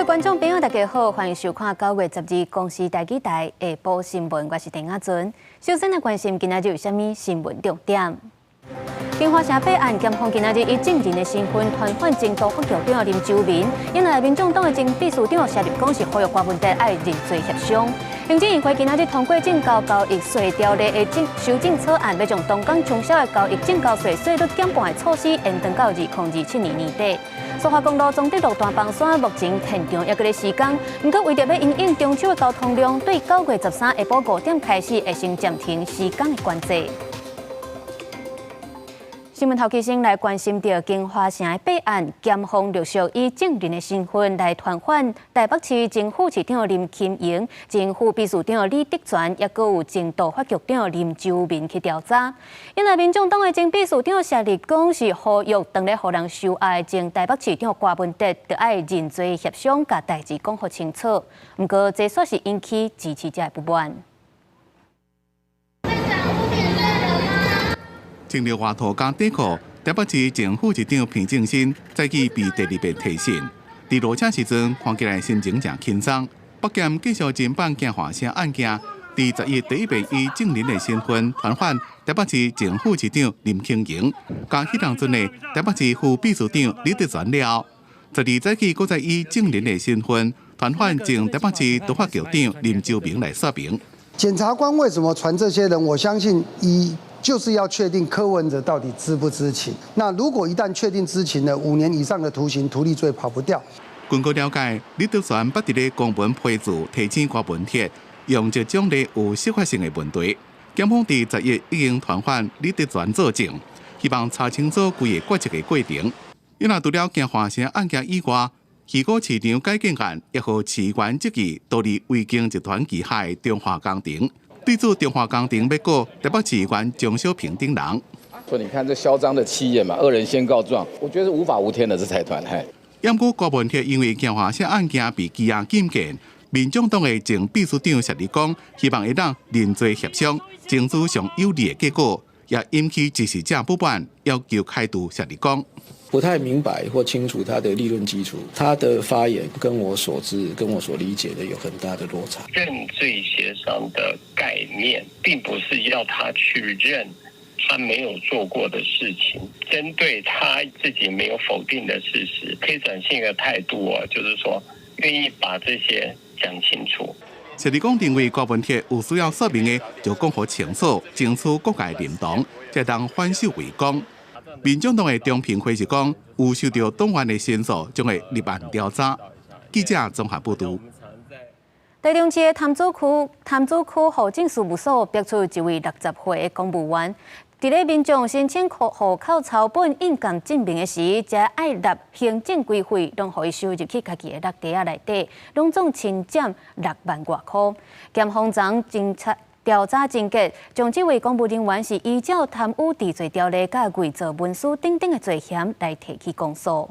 各位觀眾朋友，大家好，歡迎收看9月12公視台語台下晡新聞，我是鄭亞尊。首先來關心今仔日有啥物新聞重點。京華城弊案，檢方今仔日以證人的身份傳喚前都發局長林洲民，引來民眾黨的前秘書長謝立功是呼籲柯文哲愛認罪協商。行政院會今仔日通過證交交易稅條例的修正草案，欲將東港衝銷的交易證交稅稅率減半的措施延長到2027年年底。蘇花公路忠德路段崩山，目前現場猶閣咧施工，毋過為著欲因應中秋的交通量，對9月13下晡5點開始會先暫停施工的管制。新聞頭期先來關心著京華城的弊案，檢方陸續以證人的身份來傳喚台北市前副市長林金營、前副秘書長李德全，抑閣有前都發局長林洲民去調查。因為民眾黨的前秘書長謝立功是呼籲當咧予人收押的前台北市長柯文哲，著愛認罪協商，共代誌講予清楚。毋過這煞是引起支持者的不滿。穿著外套佮短褲，台北市前副市長彭正新早起被第二遍提訊。佇落車時陣，看起來心情誠輕鬆。北檢繼續偵辦京華城案件，佇11第一遍以證人的身份傳喚台北市前副市長林慶營，佮彼當陣的台北市副秘書長李德全了後，12早起閣再以證人的身份傳喚前台北市都發局長林洲民來說明。檢察官為什麼傳這些人？我相信一就是要確定柯文哲到底知不知情。那如果一旦確定知情了，5年以上的徒刑，圖利罪跑不掉。根據了解，李德全捌佇咧公文批注提醒柯文哲，用這種咧有涉法性的問題。檢方佇11已經傳喚李德全作證，希望查清楚規个決策的過程。因為除了京華城案件以外，魚沽市場改建案，抑予市議員質疑都佇維京集團旗下的中華工程。對此，中華工程欲告台北市議員鍾小平等人。說你看這囂張的企業嘛，惡人先告狀，我覺得是無法無天的這財團。嘿。毋過柯文哲因為京華城案件被羈押禁見，民眾黨的前秘書長謝立功希望會當認罪協商，爭取上有利的結果，也引起支持者不滿，要求開除謝立功。不太明白或清楚他的立論基礎，他的發言跟我所知、跟我所理解的有很大的落差。認罪協商的概念，並不是要他去認他沒有做過的事情，針對他自己沒有否定的事實，可以展現一個態度啊，就是說願意把這些講清楚。謝立功認為柯文哲有需要說明的，就講予清楚，爭取各界認同，才當反守為攻。民眾黨的中評會是講，有收到黨員的申訴，將會立案調查。記者綜合報導。台中市的潭子區戶政事務所逼出一位60歲的公務員，佇咧民眾申請戶口抄本印鑑證明的時，這愛納行政規費，攏予伊收入去家己的落袋仔內底，攏總侵佔6萬外箍。檢方昨偵查調查終結，將這位公務人員是依照貪污治罪條例佮偽造文書等等的罪嫌來提起公訴。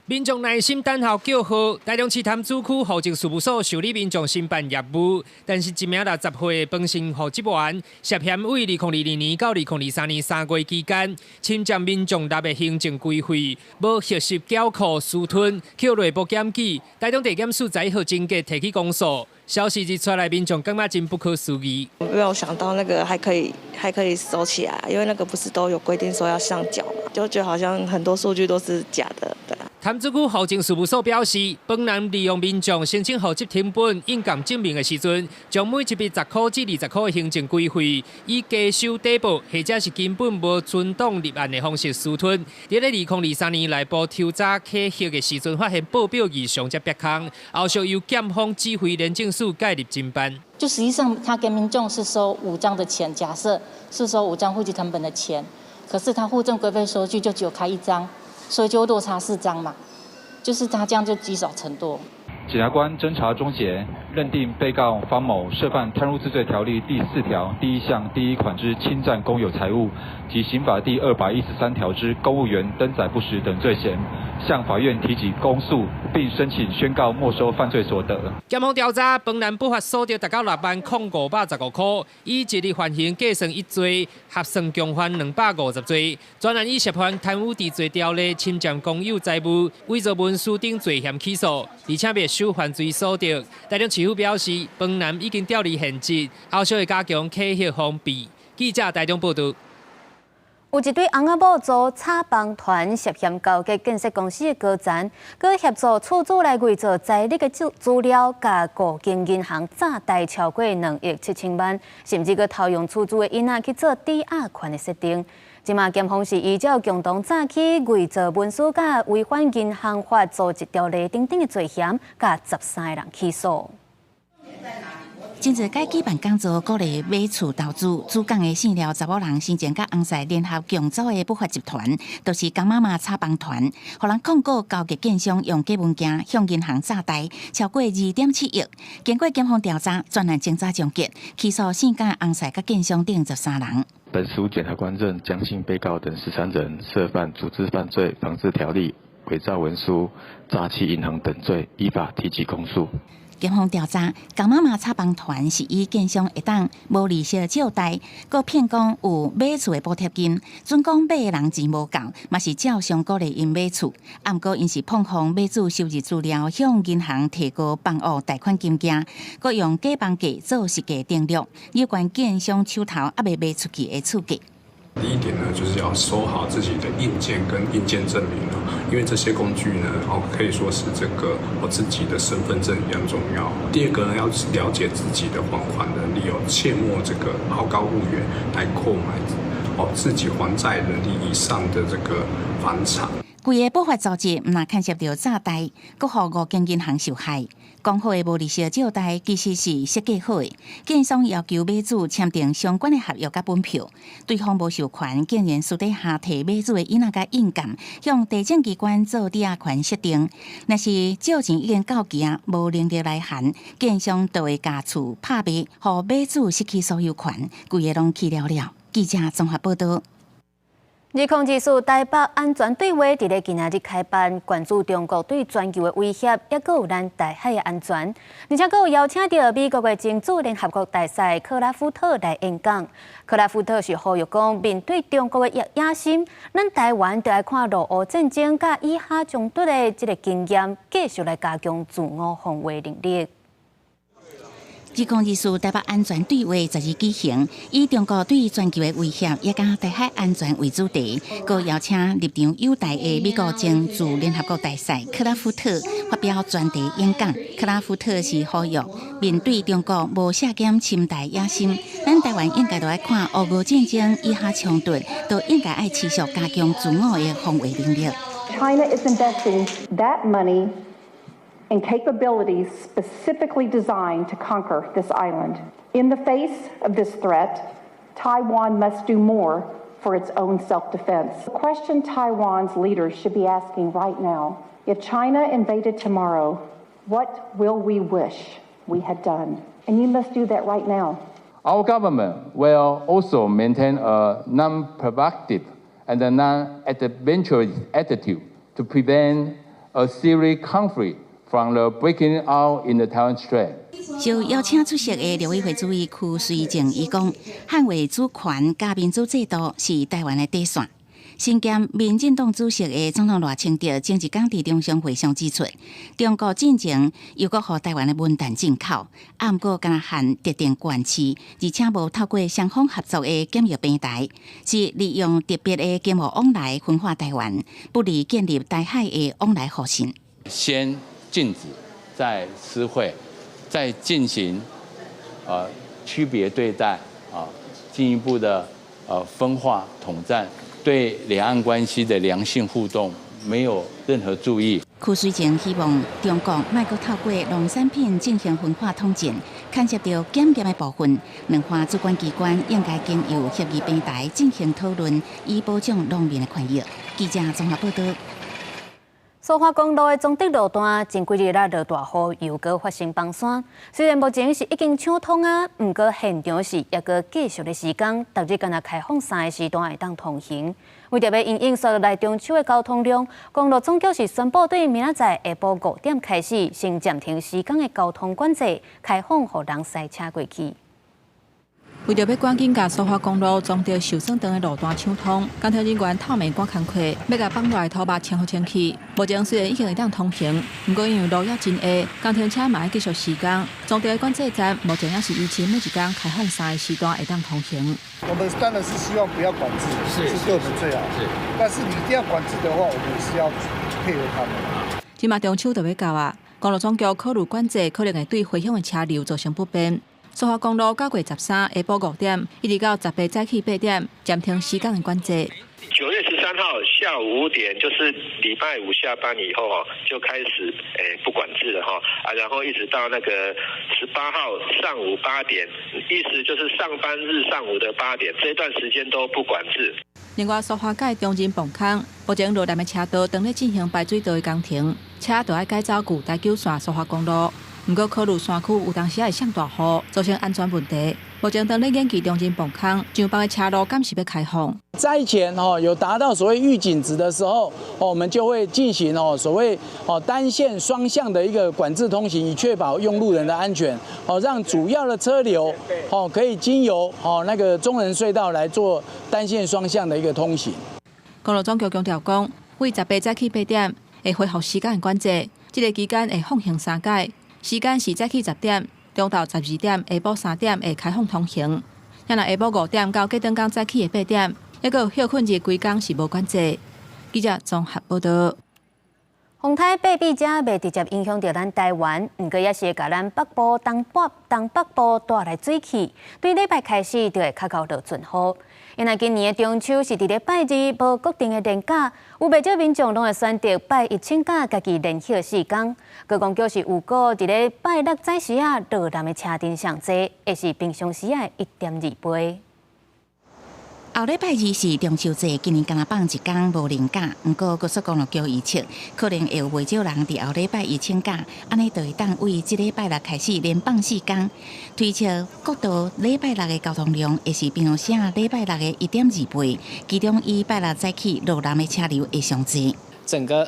民眾耐心等候叫號，台中市潭子區戶政事務所受理民眾申辦業務，但是一名60歲的彭姓戶職員涉嫌為2022年到2023年3月期間，侵佔民眾納的行政規費，無核實繳庫私吞，予內部檢舉。台中地檢署11號終結提起公訴。消息一出來，民眾感覺真不可思議。沒有想到那個還可以收起來，因為那個不是都有規定說要上繳嘛，就覺得好像很多數據都是假的，對。潭子區戶政事務所表示，本人利用民眾申請戶籍謄本、印鑑證明的時陣，將每一筆10箍至20箍的行政規費，以加收底簿，或者是根本無存檔立案的方式私吞。佇咧2023年內部抽查稽核的時陣，發現報表異常才煏空，後續由檢方指揮廉政署介入偵辦。就實際上，他跟民眾是收五張的錢，假設是收五張戶籍謄本的錢，可是他戶政規費收據就只有開一張。所以就落差4張嘛，就是他這樣就積少成多。檢察官偵查終結，認定被告方某涉犯貪污治罪條例第4條第1項第1款之侵佔公有財物及刑法第213條之公務員登載不實等罪嫌，向法院提起公訴，並申請宣告沒收犯罪所得。檢方調查，彭男不法所得達到6萬零515塊，以一日犯行計算一罪，合算共犯250罪。專案以涉犯貪污治罪條例侵佔公有財物、偽造文書等罪嫌起訴，而且沒收犯罪所得。台中市府表示，彭男已經調離現職，後續會加強稽核防備。記者台中報道。有一對翁仔某組炒房團涉嫌勾結建設公司的高層，閣協助厝主來偽造財力的資料，共五間銀行詐貸超過2億7千萬，甚至閣偷用厝主的印仔去做抵押權的設定。這馬檢方是依照共同詐欺、偽造文書、佮違反銀行法組織條例等等的罪嫌，共13個人起訴。前一擺舉辦講座，鼓勵買厝投資，主講的姓廖查某人先前佮翁婿聯合共組的不法集團，就是江媽媽炒房團，予人控告勾結建商用假文件向銀行詐貸超過2.7億。經過檢方調查，專案偵查終結，起訴姓江翁婿佮建商等13人。本署檢察官認江姓被告等13人涉犯組織犯罪防治條例、偽造文書、詐欺銀行等罪，依法提起公訴。檢方調查，江媽媽炒房團是以建商會當無利息借貸，閣騙講有買厝的補貼金，準講買的人錢無夠，嘛是照常鼓勵𪜶買厝。啊，毋過𪜶是膨風買主收入資料，向銀行提高房屋貸款金額，閣用假房價做實價登錄，有關建商手頭猶未賣出去的厝價。第一點呢，就是要收好自己的印鑑跟印鑑證明哦，因為這些工具呢，哦，可以說是這個我自己的身份證一樣重要。第二個呢，要了解自己的還款能力哦，切莫這個好高騖遠來購買哦自己還債能力以上的這個房產。規个不法組織毋但牽涉著詐貸，閣予五間銀行受害。講好的無利息借貸，其實是設計好的。建商要求買主簽訂相關的合約佮本票，對方無授權，竟然私底下提買主的印仔佮印鑑，向地政機關做抵押權設定。若是借錢已經到期啊，無能力來還，建商就會共厝拍賣，予買主失去所有權，規个攏去了了。記者綜合報道。2024台北安全對話佇咧今仔日開辦，關注中國對全球的威脅，抑閣有咱台海的安全。而且閣有邀請著美國的前駐聯合國大使克拉夫特來演講。克拉夫特是呼籲講，面對中國的野心，咱台灣著愛看俄烏戰爭佮以哈衝突的這个經驗，繼續來加強自我防衛能力。2024台北安全對話12舉行，以中國對全球的威脅，也佮台海安全為主題，閣邀請立場友台的美國前駐聯合國大使克拉夫特發表專題演講。克拉夫特是呼籲，面對中國無削減侵台野心，咱台灣應該著愛看烏俄戰爭、以哈衝突，都應該愛持續加強自我的防衛能力。 China is investing that money in capabilities specifically designed to conquer this island. In the face of this threat, Taiwan must do more for its own self-defense. The question Taiwan's leaders should be asking right now, if China invaded tomorrow, what will we wish we had done? And you must do that right now. Our government will also maintain a non-provocative and non-adventurous attitude to prevent a serious conflict from the breaking out in the Taiwan Strait。受邀請出席的陸委會主委邱垂正伊講，捍衛主權佮民主制度是台灣的底線。身兼民進黨主席的總統賴清德前一工佇中常會上指出，中國進前又閣予台灣的文彈進口，啊，毋過敢若限特定縣市，而且無透過雙方合作的檢疫平台，是利用特別的經貿往來分化台灣，不利建立台海的往來互信。先禁止，再施惠，再進行區別對待啊，進一步的分化統戰，對兩岸關係的良性互動沒有任何助益。柯水晶希望中國莫閣透過農產品進行分化統戰，牽涉著檢驗的部分，兩岸主管機關應該經由協議平台進行討論，以保障農民的權益。記者綜合報道。蘇花公路的中德路段前幾日仔落大雨，又閣發生崩山。雖然目前是已經搶通啊，毋過現場是猶閣繼續咧施工，逐日干焦開放三個時段會當通行。為著欲因應紲落來中秋的交通量，公路總局是宣布對明仔載下晡5點開始，先暫停施工的交通管制，開放予人駛車過去。為著欲趕緊共蘇花公路中德受損長的路段搶通，工程人員透暝趕工課，欲共崩落來土木清予清氣。目前雖然已經會當通行，毋過因為路猶真下，工程車嘛愛繼續施工。中德的管制站目前猶是維持每一工開放三個時段會當通行。我們當然是希望不要管制，是對我們最好。但是你一定要管制的話，我們也是要配合他們。這馬中秋就欲到啊，公路總局考慮管制可能會對回鄉的車流造成不便。蘇花公路9月13下晡5點，一直到18早起8點，暫停施工的管制。 9月13號下午5點，就是禮拜五下班以後哦，就開始不管制了哈啊，然後一直到那個18號上午八點，意思就是上班日上午的八點，這段時間都不管制。另外，蘇花改中仁磅空，目前落南的車道正咧進行排水道的工程，車都愛改走舊台九線蘇花公路。毋過考慮山區有當時會降大雨，造成安全問題。目前正咧研究中仁磅空上北的車路敢是欲開放。災前哦有達到所謂預警值的時候，我們就會進行哦所謂哦單線雙向的一個管制通行，以確保用路人的安全。哦，讓主要的車流哦可以經由哦那個中仁隧道來做單線雙向的一個通行。公路總局強調講，對18早起8點會恢復施工的管制，這個期間會放行三改。時間是早起10點，中晝12點，下晡3點會開放通行。若下晡5點到隔轉工早起的8點，猶閣有歇睏日規工是無管制。記者綜合報導。風颱貝比遮袂直接影響著咱台灣，毋過也是會共咱北部、東北部帶來水汽。對禮拜開始就會較𠢕落陣雨。因為今年的中秋是佇咧拜二，無固定的連假，有袂少民眾攏會選擇拜一請假，家己連歇四工。觀光局是預估佇咧拜六早時仔落南的車陣上濟，會是平常時的1.2倍。後禮拜二是中秋節，今年干焦放一工無連假，毋過高速公路局預測，可能會有袂少人佇後禮拜一請假，按呢就會當對這禮拜六開始連放四工。推測國道禮拜六的交通量會是平常時禮拜六的1.2倍，其中以拜六早起落南的車流會上濟。整個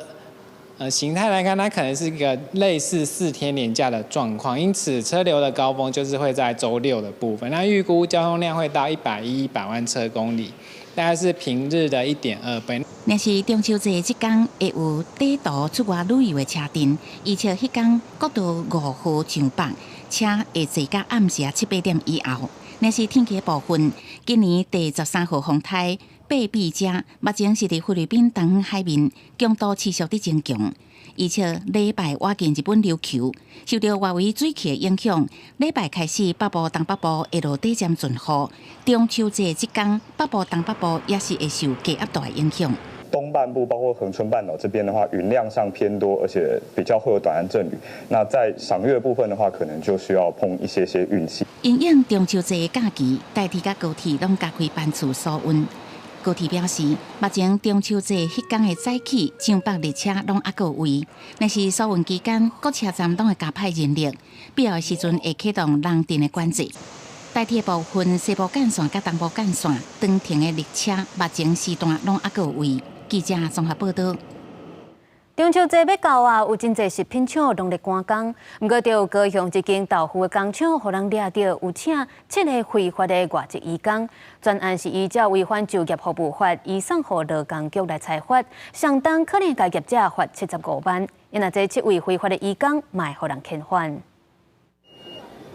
形態來看，它可能是一個類似4天連假的狀況，因此車流的高峰就是會在週六的部分。那預估交通量會到110百萬車公里，大概是平日的1.2倍。若是中秋節這工會有短途出外旅遊的車陣，預測彼工國道5號上北車會濟到暗時七八點以後。若是天氣部分，今年第13號風颱貝比遮，目前是佇菲律賓東海面，強度持續佇增強。預測禮拜倚近日本琉球，受著外圍水汽的影響，禮拜開始北部、東北部會落短暫陣雨。中秋節這工，北部、東北部也是會受低壓帶影響。東半部包括恆春半島這邊的話，雲量上偏多，而且比較會有短暫陣雨。那在賞月部分的話，可能就需要碰一些些運氣。因應中秋節假期，台鐵佮高鐵攏加開班次疏運。高鐵表示，目前中秋節彼工的早起上北列車攏猶閣有位，若是疏運期間，各車站攏會加派人力，必要的時陣會啟動人陣的管制。台鐵部分西部幹線佮東部幹線長程的列車，目前時段攏猶閣有位。記者綜合報導。中秋節欲到啊，有真濟食品廠攏咧趕工。毋過，著高雄一間豆腐的工廠，予人掠著有請七个非法的外籍移工。全案是依照違反就業服務法，移送予勞工局來裁罰，相當可能共業者罰75萬。因為這七位非法的移工，嘛會予人遣返。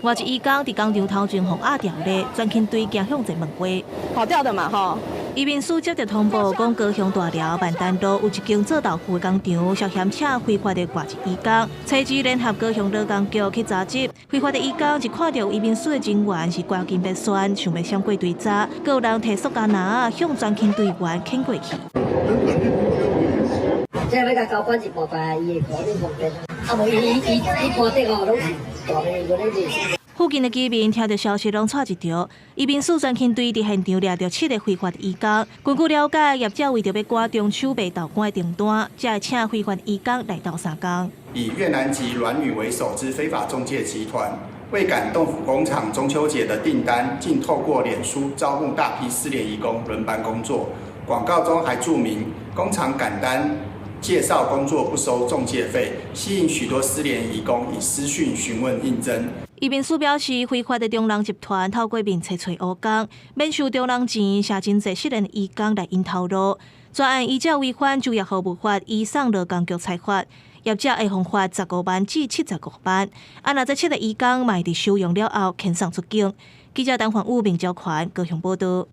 外籍移工佇工廠頭前予壓牢咧，全勤隊行向前問話，跑掉的嘛吼。移民署接著通報，講高雄大寮萬丹路有一間做豆腐的工廠，涉嫌請非法的外籍移工。初二聯合高雄勞工局去查緝，非法的移工一看著移民署的人員是趕緊欲竄，想欲閃過追查，閣有人提塑膠籃仔向專勤隊員牽過去。這欲共交管一部分，伊會可能方便。啊無伊伊伊伊盤頂哦，攏是大個，無咧熱。附近的居民聽著消息攏掣一趒，移民署專勤隊佇現場掠著七个非法移工。根據了解，業者為著欲趕中秋賣豆乾的訂單，才會請非法移工來鬥相共。以越南籍阮女為首之非法中介集團，為趕豆腐工廠中秋節的訂單，竟透過臉書招募大批失聯移工輪班工作。廣告中還註明工廠趕單，介紹工作不收中介費，吸引許多失聯移工以私訊詢問應徵。移民署表示，非法的中人集團透過面冊揣烏工，免收中人錢，捎真濟失聯移工來𪜶頭路。專案依照違反就業服務法，移送勞工局裁罰，業者會予罰15萬至75萬。啊，若這七个移工嘛會佇收容了後，遣送出境。記者陳焕武、明昭權高雄報導。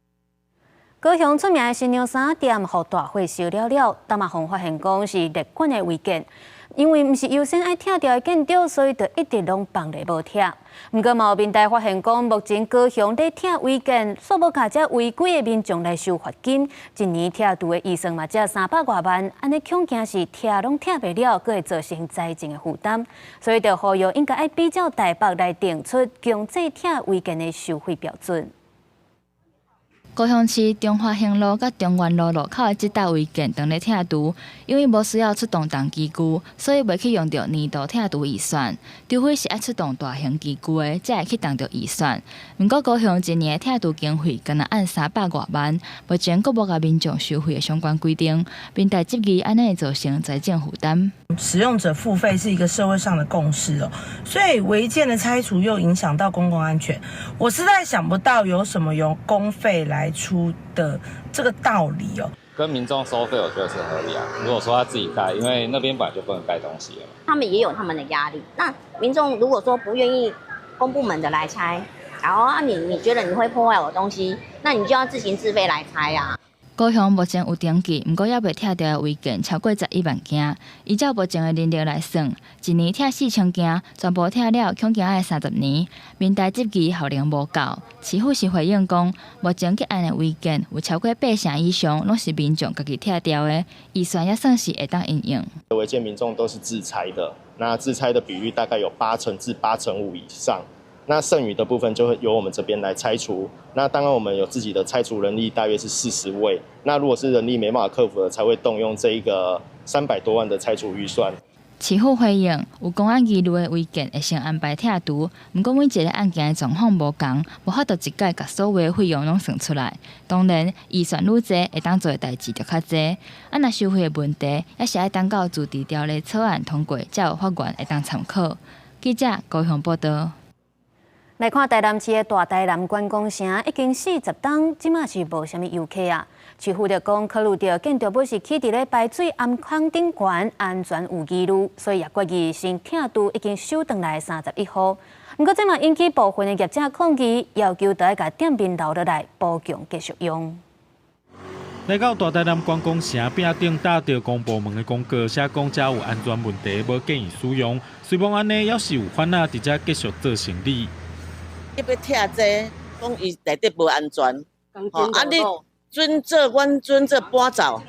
高雄出名的新娘衫店，予大火燒了了，但嘛予發現講是列管的違建，因為毋是優先愛拆掉的建築，所以就一直攏放咧無拆。毋過嘛有民代發現講，目前高雄咧拆違建，煞無共這違規的民眾來收罰金，一年拆除的預算嘛才300外萬，按呢恐驚是拆攏拆袂了，閣會造成財政的負擔，所以就呼籲應該愛比照台北來定出強制拆違建的收費標準。高雄市中華興路佮中原路路口的這搭違建當咧拆除，因為無需要出動重機具，所以袂去用著年度拆除預算。除非是愛出動大型機具的，才會去動著預算。毋過高雄一年的拆除經費，干焦按300外萬，目前閣無共民眾收費的相關規定，民代質疑按呢會造成財政負擔。使用者付費是一個社會上的共識哦，所以違建的拆除又影響到公共安全，我實在想不到有什麼用公費來出的這個道理哦。跟民眾收費，我覺得是合理啊。如果說他自己蓋，因為那邊本來就不能蓋東西了嘛。他們也有他們的壓力。那民眾如果說不願意公部門的來拆，然後啊你覺得你會破壞我東西，那你就要自行自費來拆啊。高雄目前有登記，毋過猶未拆掉的違建超過11萬件。依照目前的能力來算，一年拆4000件，全部拆了，恐驚愛30年。民代質疑效能無夠，市府是回應講，目前結案的違建有超過80%以上，攏是民眾家己拆掉的，預算也算是會當應用。違建民眾都是自拆的，那自拆的比率大概有8成至8成5以上。那剩餘的部分就會由我們這邊來拆除。那當然我們有自己的拆除人力，大約是40位。那如果是人力沒辦法克服的，才會動用這一個300多萬的拆除預算。市府回應，有公安疑慮的違建會先安排拆除，毋過每一个案件的狀況無仝，無法度一概共所有的費用攏算出來。當然，預算愈濟，會當做的代誌就較濟。啊，若收費的問題，猶是愛等到自治條例草案通過，才有法源會當參考。記者高雄報導。來看台南市的大台南觀光城已經40冬，這馬是無啥物遊客啊。市府就講，考慮著建築物是起佇咧排水頷孔頂懸，安全有疑慮，所以也決議先拆除已經收轉來的31戶。毋過這嘛引起部分的業者抗議，要求著愛共店面留落來補強繼續用。來到大台南觀光城壁頂貼著公部門的廣告，寫講遮有安全問題，無建議使用。雖罔按呢，猶是有販仔佇遮繼續做生理。你欲拆這個，講伊內底無安全，吼啊！你準做，阮準做搬走，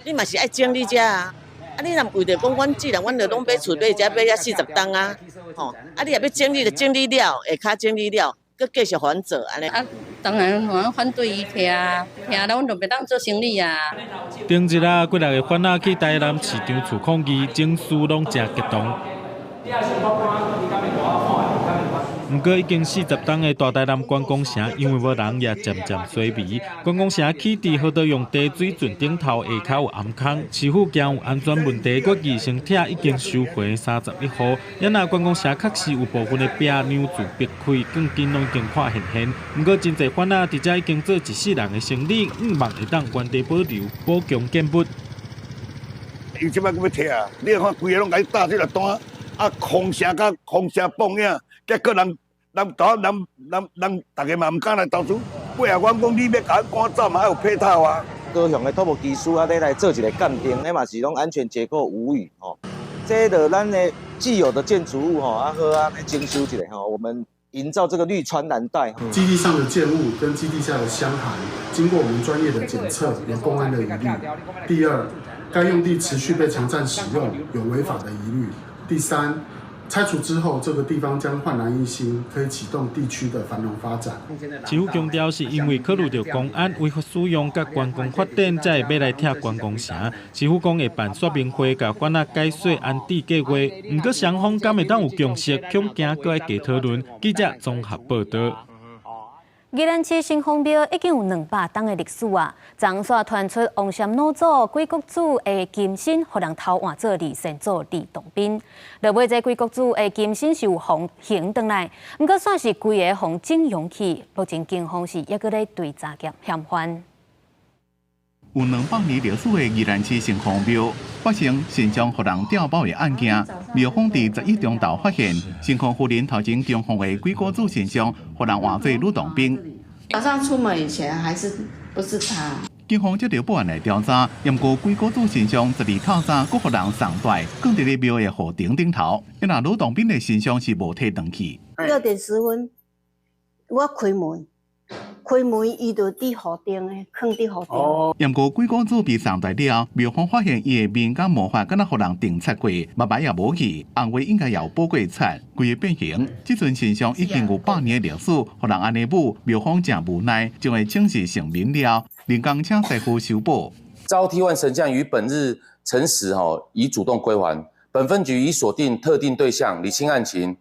你嘛是愛整理遮啊！啊，你若為著講，阮既然阮著攏買厝買遮買遐40冬啊，吼！啊，你若欲整理，就整理了，下跤整理了，閣繼續還做按呢。啊，當然，反對伊拆，拆了阮就袂當做生意啊。頂日啊，幾若个販仔去台南市長處抗議，情緒攏誠激動。毋過已經40冬的大台南觀光城，因為無人也漸漸衰微。觀光城起佇河道用地水準頂頭下跤有頷孔，市府驚有安全問題，決議先拆已經收回31戶。也若觀光城確實有部分的壁梁柱壁開，鋼筋攏已經看現現。毋過真濟販仔佇遮已經做一世人的生意，向望會當原地保留，補強建物。伊這擺閣欲拆，你看規个攏共伊搭這個單，啊，風聲佮風聲放影。結果人人人人人人逐家嘛毋敢來投資。尾後阮講你欲共阮趕走嘛，愛有配套啊。高雄的土木技師啊，咧來做一个鑑定，彼嘛是攏安全結構無虞吼。這著咱的既有的建築物吼，啊好啊，來整修一下吼，我們營造這個綠穿藍帶。基地上的建物跟基地下的箱涵，經過我們專業的檢測，有工安的疑慮。第二，該用地持續被強佔使用，有違法的疑慮。第三，拆除之後，這個地方將煥然一新，可以啟動地區的繁榮發展。市府強調，是因為考慮著公安違法使用佮觀光發展，才會欲來拆觀光城。市府講會辦說明會，共販仔解說安置計劃。毋過雙方敢會當有共識，恐驚閣愛加討論。記者綜合報導。宜蘭市城隍廟已經有200冬的歷史啊！昨昏傳出王禪老祖鬼谷子的金身，予人偷換做二仙祖呂洞賓。落尾這鬼谷子的金身是有予還轉來，毋過煞是規个予整容去。目前警方是猶閣咧追查嫌犯。有200年歷史的宜蘭市城隍廟發生神像予人調包的案件，廟方佇11中晝發現，城隍夫人頭前供奉的鬼谷子神像，予人換做呂洞賓。早上出門以前還是不是他？警方接著報案來調查，毋過鬼谷子神像12透早，閣予人送帶，囥佇咧廟的護頂頂頭。因為呂洞賓的神像是無提轉去。6點10分，我開門。開門，伊就佇雨頂的，囥佇雨頂。哦。毋過鬼谷子被送來了後，廟方發現伊的面佮毛髮敢若予人釘擦過，目眉也無去，紅話應該也有補過漆，規个變形。這尊神像已經有百年的歷史，予人按呢舞，廟方誠無奈，將會請示聖明了，人工請師傅修補。遭替換神像於本日辰時，吼已主動歸還。本分局已鎖定特定對象，釐清案情。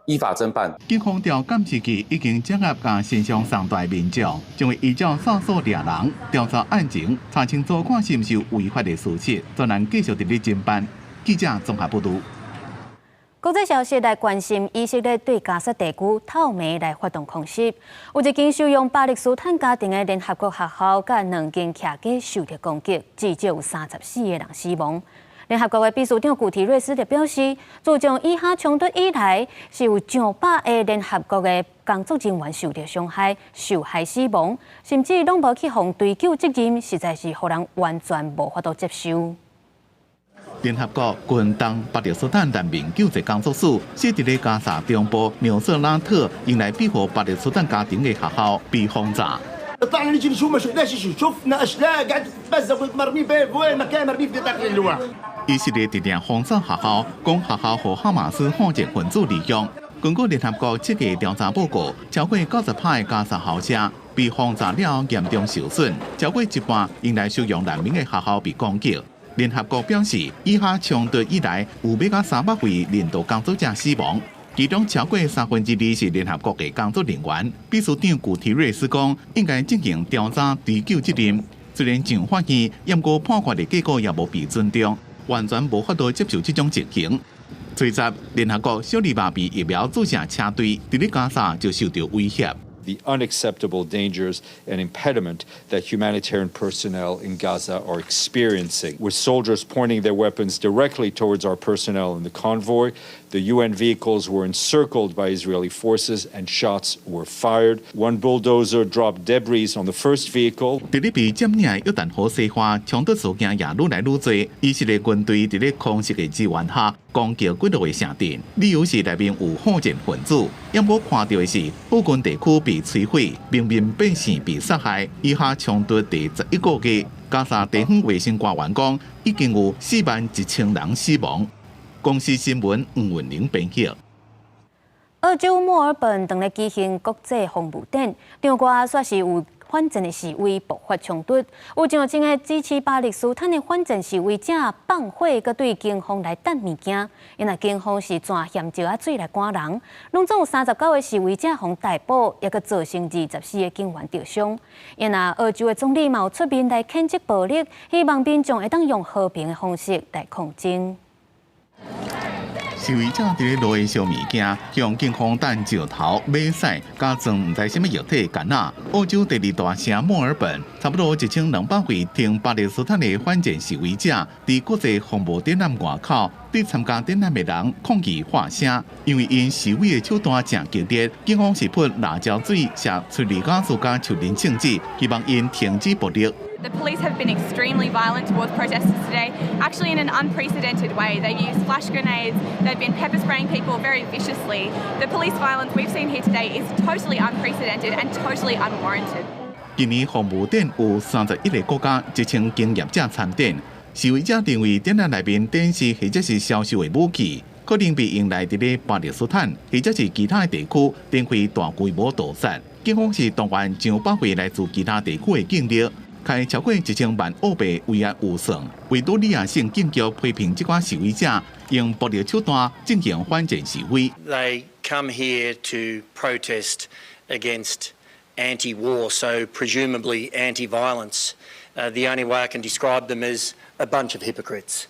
依法偵辦。警方調監視器已經掌握共神像送帶民眾，將會依照線索掠人調查案情，查清楚看是毋是有違法的事實，專人繼續佇咧偵辦。記者綜合報導。國際消息來關心，以色列對加薩地區透暝來發動空襲，有一間收容巴勒斯坦家庭的聯合國學校，佮兩間徛家受著攻擊，至少有34個人死亡。聯合國的秘書長古提瑞斯就表示，自從以哈衝突以來，是有上百个聯合國的工作人員受著傷害、受害死亡，甚至攏無去予追究責任，實在是予人完全無法度接受。聯合國近東巴勒斯坦難民救濟工作室設佇咧加沙中部紐瑟拉特，用來庇護巴勒斯坦家庭的學校被轟炸。 طلعنا نجري نشوف ما شفناش شيء، شفنا اشلاء قاعده تتمزق مرمي في وين مكان مرمي في داخل اللواء。以色列直定封鎖學校，講學校予哈馬斯反戰分子利用。根據聯合國這個調查報告，超過90%的加沙校舍被轟炸了嚴重受損，超過一半用來收容難民的學校被攻擊。聯合國表示，以哈衝突以來，有欲到300位人道工作者死亡。其中超過2/3是聯合國的工作人員。秘書長古提瑞斯講，應該進行調查追究責任。雖然上法院，毋過判決的結果也無被尊重，完全無法度接受這種情形。初十，聯合國小兒麻痺疫苗注射車隊佇咧加沙就受著威脅。 The unacceptable dangers and impediment that humanitarian personnel in Gaza are experiencing, with soldiers pointing their weapons directly towards our personnel in the convoy. The UN vehicles were encircled by Israeli forces and shots were fired. One bulldozer dropped debris on the first vehicle. 佇咧被佔領的約旦河西岸，衝突事件也愈來愈濟。以色列軍隊佇咧空襲的支援下，攻擊幾落個城鎮，理由是內面有反戰分子。毋過看著的是，部分地區被摧毀，平民百姓被殺害。以哈衝突第11個月，加沙地方衛生官員講，已經有4萬1千人死亡。公視新聞黃文玲編輯。澳洲墨爾本正咧舉行國際風舞展，場外煞是有反戰的示威爆發衝突，有上千个支持巴勒斯坦的反戰示威者放火，閣對警方來擲物件，因為警方是全嫌石仔水來趕人，攏總有39個示威者予逮捕，猶閣造成24個警員著傷。因為澳洲的總理嘛有出面來譴責暴力，希望民眾會當用和平的方式來抗爭。示威者佇咧路下燒物件，向警方擲石頭、馬屎，佮裝毋知啥物液體罐仔。澳洲第二大城墨爾本，差不多1200位挺巴勒斯坦的反戰示威者，佇國際風舞展覽外口，對參加展覽的人抗議喝聲，因為𪜶示威的手段誠激烈，警方是噴辣椒水、射催淚ガス佮樹林銃子，希望𪜶停止暴力。 The police have been extremely violent towards protesters today, actually in an unprecedented way. They've used flash grenades, they've been pepper spraying people very viciously. The police violence we've seen here today is totally unprecedented and totally unwarranted. 今年風舞展有31個國家1000間業者參展，示威者認為展覽內面展示或者是銷售的武器，可能被用來佇咧巴勒斯坦或者是其他的地區展開大規模屠殺。警方是動員上百位來自其他地區的警力，開超過1000萬澳幣維安預算。維多利亞省警局批評這寡示威者用暴力手段進行反戰示威。 They come here to protest against anti-war, so presumably anti-violence. The only way I can describe them is a bunch of hypocrites.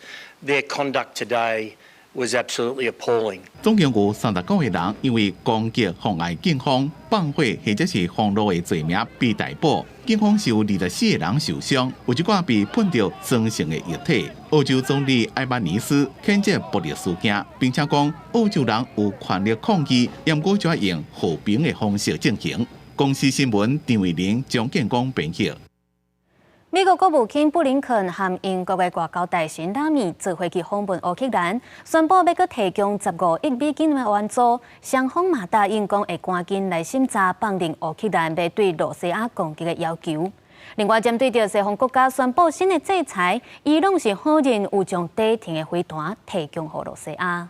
Their conduct today was absolutely appalling. 總共有39個人因為攻擊妨礙警方、放火或者是封路的罪名被逮捕。警方是有24個人受傷，有一寡被噴著酸性的液體。澳洲總理艾巴尼斯譴責暴力事件，並且講澳洲人有權利抗議，毋過就愛用和平的方式進行。公視新聞張慧玲、張建光編譯。美國國務卿布林肯和英國的外交大臣拉米坐飛機訪問烏克蘭，宣布欲閣提供15億美金的援助，雙方嘛答應講會趕緊來審查放任烏克蘭欲對羅西亞攻擊的要求。另外，針對著西方國家宣布新的制裁，伊朗是否認有將短程的飛彈提供予羅西亞。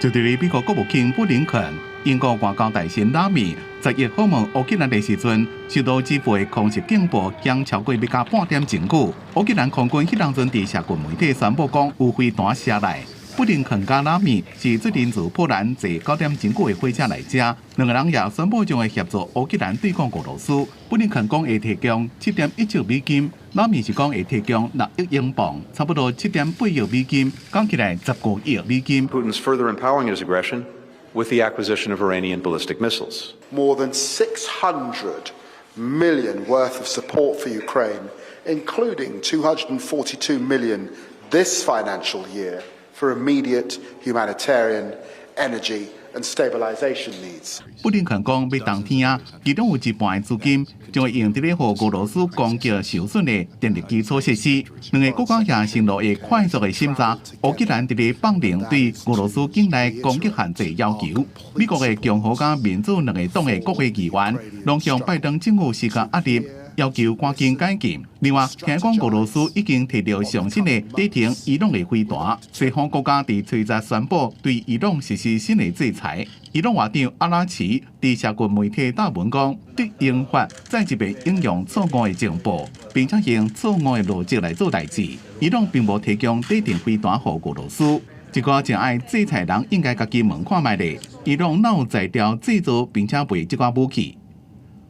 就佇咧美國國務卿布林肯、英國外交大臣拉米11訪問烏克蘭的時陣，受到基輔的空襲警報響超過欲加半點鐘久。烏克蘭空軍彼當陣佇社群媒體宣布講有飛彈射來。布林肯佮拉米是最近自波蘭坐9點鐘久的火車來遮，兩個人也宣布將會協助烏克蘭對抗俄羅斯。布林肯講會提供7.1兆美金，拉米是講會提供6億英鎊，差不多7.8億美金，講起來15億美金。 Putin's further empowering his aggression with the acquisition of Iranian ballistic missiles. More than 600 million worth of support for Ukraine, including 242 million this financial year for immediate humanitarian, energy and stabilization needs. 布林肯講，欲冬天啊，其中有一半的資金將會用佇咧予俄羅斯攻擊受損的電力基礎設施。兩个國家也承諾會快速的審查烏克蘭佇咧放任對俄羅斯境內攻擊限制要求。美國的共和佮民主兩个黨的國會議員，攏向拜登政府施加壓力，要求趕緊解禁。另外，聽講俄羅斯已經提著上新的短程伊朗的飛彈。西方國家佇初十宣布對伊朗實施新的制裁。伊朗外長阿拉奇佇社群媒體貼文講，對英法再一遍引用錯誤的情報，並且用錯誤的邏輯來做代誌。伊朗並無提供短程飛彈予俄羅斯。一個誠愛制裁人應該家己問看覓咧，伊朗哪有才調製造並且賣這寡武器？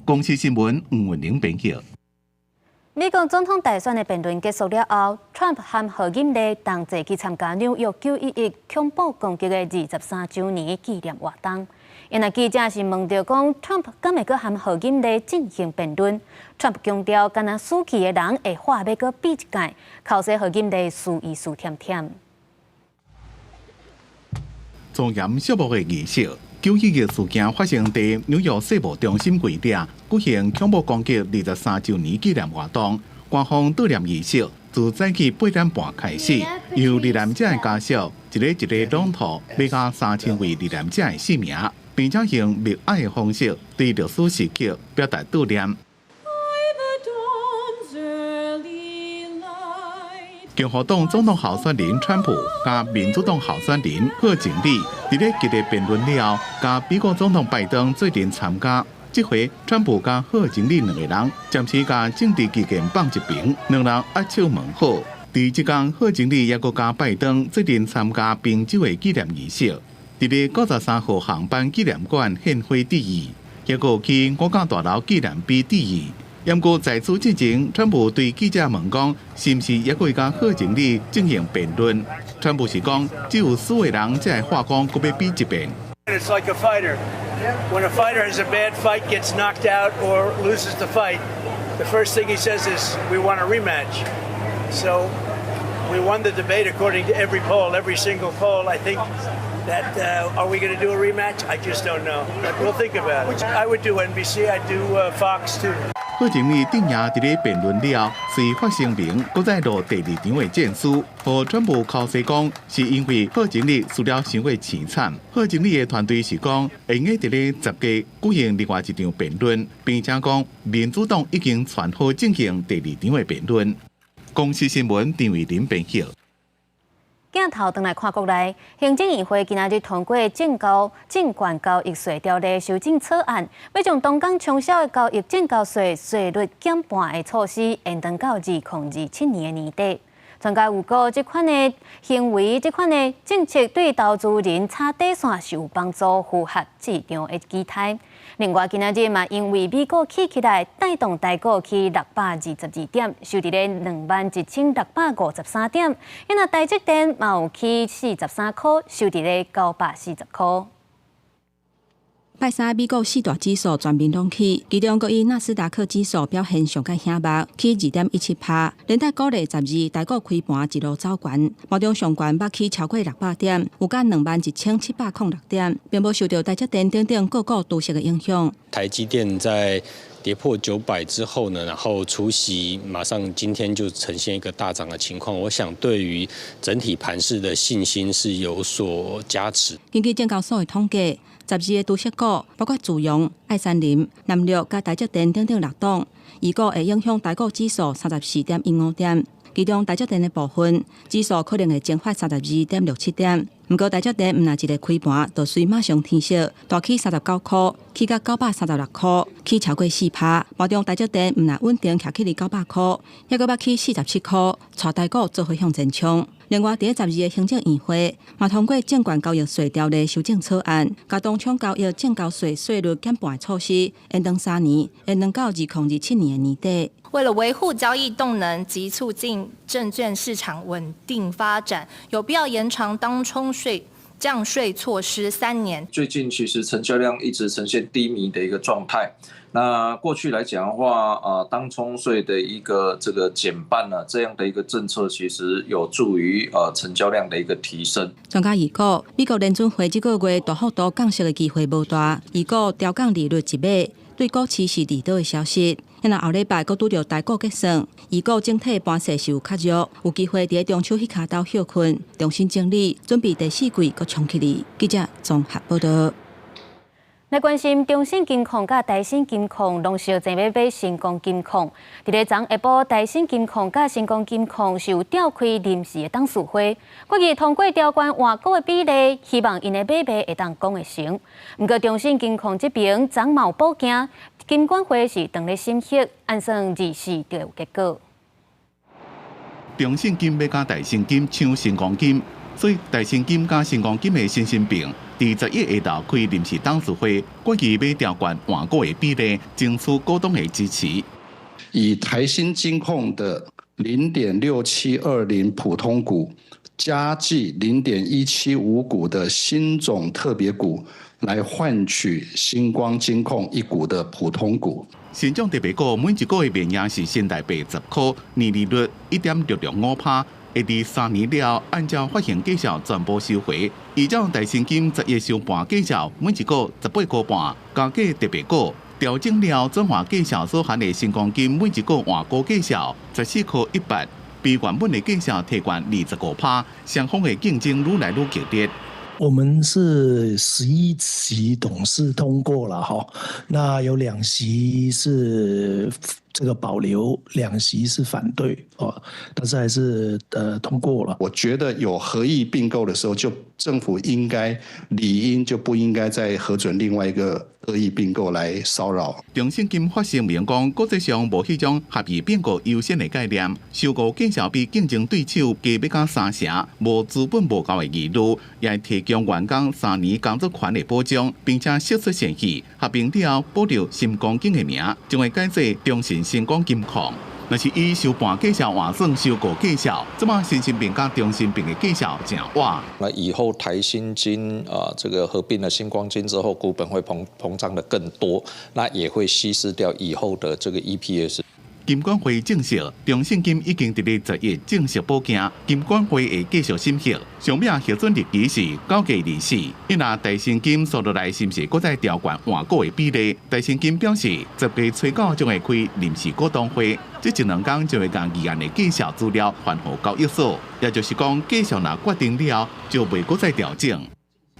公視新聞吳文玲編譯。美國總統大選的辯論結束了後，Trump 和賀錦麗同齊去參加紐約911恐怖攻擊的23週年紀念活動。𪜶若記者是問著講，Trump 敢會閣和賀錦麗進行辯論？Trump 強調，敢若死去的人會話欲閣比一擺，口說賀錦麗輸伊輸忝忝。莊嚴肅穆的儀式。911事件發生佇紐約世貿中心櫃頂舉行恐怖攻擊23週年紀念活動，官方悼念儀式自早起8點半開始，由罹難者的家屬一个一个朗讀欲加3000位罹難者的姓名，並且用默哀的方式對歷史時刻表達悼念。 By the dawn's early light. 共和黨總統候選人川普佮民主黨候選人賀錦麗，佇咧激烈辯論了後，佮美國總統拜登做陣參加。這回川普佮賀錦麗兩个人暫時共政治歧見放一邊，兩人握手問好。佇這工，賀錦麗也閣佮拜登做陣參加賓州的紀念儀式，佇咧93號航班紀念館獻花致意，也閣去五角大樓紀念碑致意。毋過在此之前，川普對記者問講，是毋是猶閣會佮賀錦麗進行辯論？川普是講，只有輸的人才會話講，閣欲比一遍。 It's like a fighter. When a fighter has a bad fight, gets knocked out, or loses the fight, the first thing he says is, "We want a rematch." So we won the debate according to every poll, every single poll. I think that are we going to do a rematch? I just don't know. But we'll think about it. I would do NBC. I'd do Fox too. 賀錦麗頂夜佇咧辯論了後，隨發聲明，閣再落第二場的戰書，予川普剾洗講，是因為賀錦麗輸了傷過悽慘。賀錦麗的團隊是講，會用佇咧10月舉行另外一場辯論，並且講民主黨已經傳好進行第二場的辯論。公視新聞張偉林編譯。鏡鏡頭轉來看國內，行政院會今仔日通過證交證券交易稅條例修正草案，欲將東港沖銷的交易證交稅稅率減半的措施延長到2027年的年底。專家預估，這款的行為、這款的政策對投資人踩底線是有幫助，符合市場的期待。另外，今仔日嘛，因為美股起起來，帶動台股起622點，收佇咧21,653點。因為台積電嘛有起43塊，收佇咧940塊。拜三，美國四大指數全面攏起，其中閣以納斯達克指數表現上較顯目，起2.17%，連帶鼓勵12台股開盤一路走懸，盤中上懸捌起超過600點，有甲21,706點，並無受著台積電等等個股除息的影響。台積電在跌破900之後呢，然後除息馬上今天就呈現一個大漲的情況，我想對於整體盤勢的信心是有所加持。根據證交所的統計，12个除息股，包括慈陽、愛三林、南綠佮台積電等等六檔，預估會影響台股指數34.15點。其中台積電的部分指數可能會蒸發32.67點。毋過台積電毋但一个開盤就隨馬上填息，大起39塊，起到936塊，起超過4%。盤中台積電毋但穩定徛起佇900塊，猶閣捌起47塊，帶台股做伙向前衝。另外，佇咧12个行政院會嘛通過證券交易稅條例修正草案，共當沖交易證交稅稅率減半的措施延長3年，延長到2027年的年底。為了維護交易動能及促進證券市場穩定發展，有必要延長當沖稅降稅措施3年。最近其實成交量一直呈現低迷的一個狀態。那過去來講的話，當沖稅的一個這個減半呢，這樣的一個政策其實有助於成交量的一個提升。專家預估，美國聯準會這個月大幅度降息的機會無大，預估調降利率一碼，對股市是利多的消息。若後禮拜閣拄著台股結算，預估整體盤勢是有較弱，有機會佇中秋彼跤頭歇睏，重新整理，準備第四季閣衝起來。記者綜合報導。來關心中信金控佮台新金控攏相爭欲買新光金控。佇咧昨下晡，台新金控佮新光金控是有召開臨時的董事會，決議通過調懸換股的比例，希望𪜶的買賣會當講會成。毋過中信金控這邊昨嘛有補件，金管會是當咧審核，按算24就有結果。中信金欲佮台新金搶新光金，所以台新金佮新光金的新新併。佇11下晝開臨時董事會，決議欲調懸換股的比例，爭取股東的支持。以台新金控的0.6720普通股加計0.175股的新種特別股，來換取新光金控一股的普通股。新種特別股每一股的面額是新台幣10塊，年利率1.665%。會佇3年了，按照發行價數全部收回。依照台新金11收盤價數，每一股18塊半，加計特別股調整了轉換價數所含的新光金每一股換股價數14塊18，比原本的價數提懸25%，雙方的競爭愈來愈激烈。我們是11席董事通過了哈，那有2席是這個保留，2席是反對哦，但是還是通過了。我覺得有合意併購的時候，就政府應該理應就不應該再核准另外一個惡意併購來騷擾。中信金發聲明講，國際上無彼種合意併購優先的概念，收購價數比競爭對手低欲到三成，無資本無夠的疑慮，也會提供員工3年工作權的保障，並且釋出善意，合併了後保留新光金的名，將會改做中信新光金控。若是以收盤價數換算收購價數，這馬新新併佮中信併的價數誠倚。那以後台新金啊，這個合併了新光金之後，股本會膨脹的更多，那也會稀釋掉以後的這個 EPS。金管會證實，中信金已經佇咧11正式補件，金管會會繼續審核，上尾核准日期是9月24。伊若台新金煞落來，是毋是閣再調懸換股的比例？台新金表示，10月初9將會開臨時股東會，這一兩工就會將議案的價數資料還予交易所，也就是講，價數若決定了，就袂閣再調整。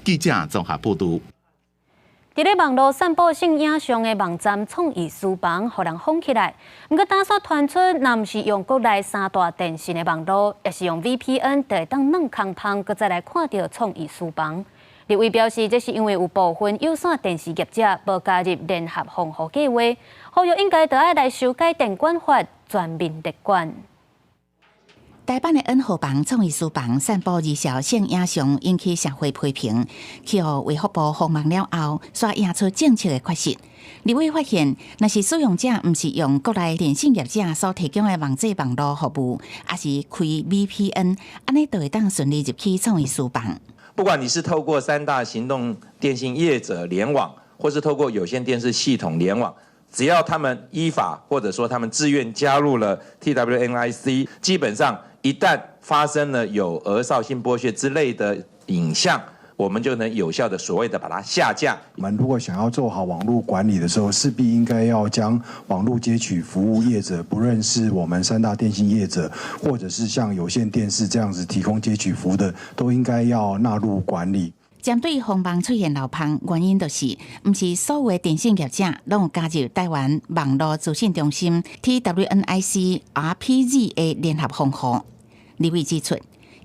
記者綜合報導。佇咧網路散布性影像的網站創意書房，予人封起來。毋過今煞傳出，若毋是用國內三大電信的網路，抑是用 VPN，就會當軟空芳，閣再來看著創意書房。立委表示，這是因為有部分有線電視業者無加入聯合防護計劃，呼籲應該著愛來修改電管法，全面列管。台北的 N 號房創意書房散布兒少性影像，引起社會批評。去予衛福部封網了後，煞贏出政策的缺失。立委發現，若是使用者毋是用國內電信業者所提供的網際網路服務，抑是開 VPN，按呢就會當順利入去創意書房。不管你是透過三大行動電信業者聯網，或是透過有線電視系統聯網，只要他們依法或者說他們自願加入了 TWNIC，基本上一旦發生了有兒少性剝削之類的影像，我們就能有效的所謂的把它下架。我們如果想要做好網路管理的時候，勢必應該要將網路接取服務業者，不論是我們三大電信業者，或者是像有線電視這樣子提供接取服務的，都應該要納入管理。針對封網出現漏縫，原因就是，毋是所有的電信業者攏有加入台灣網路資訊中心 TWNIC RPZ 的聯合防護。立委指出，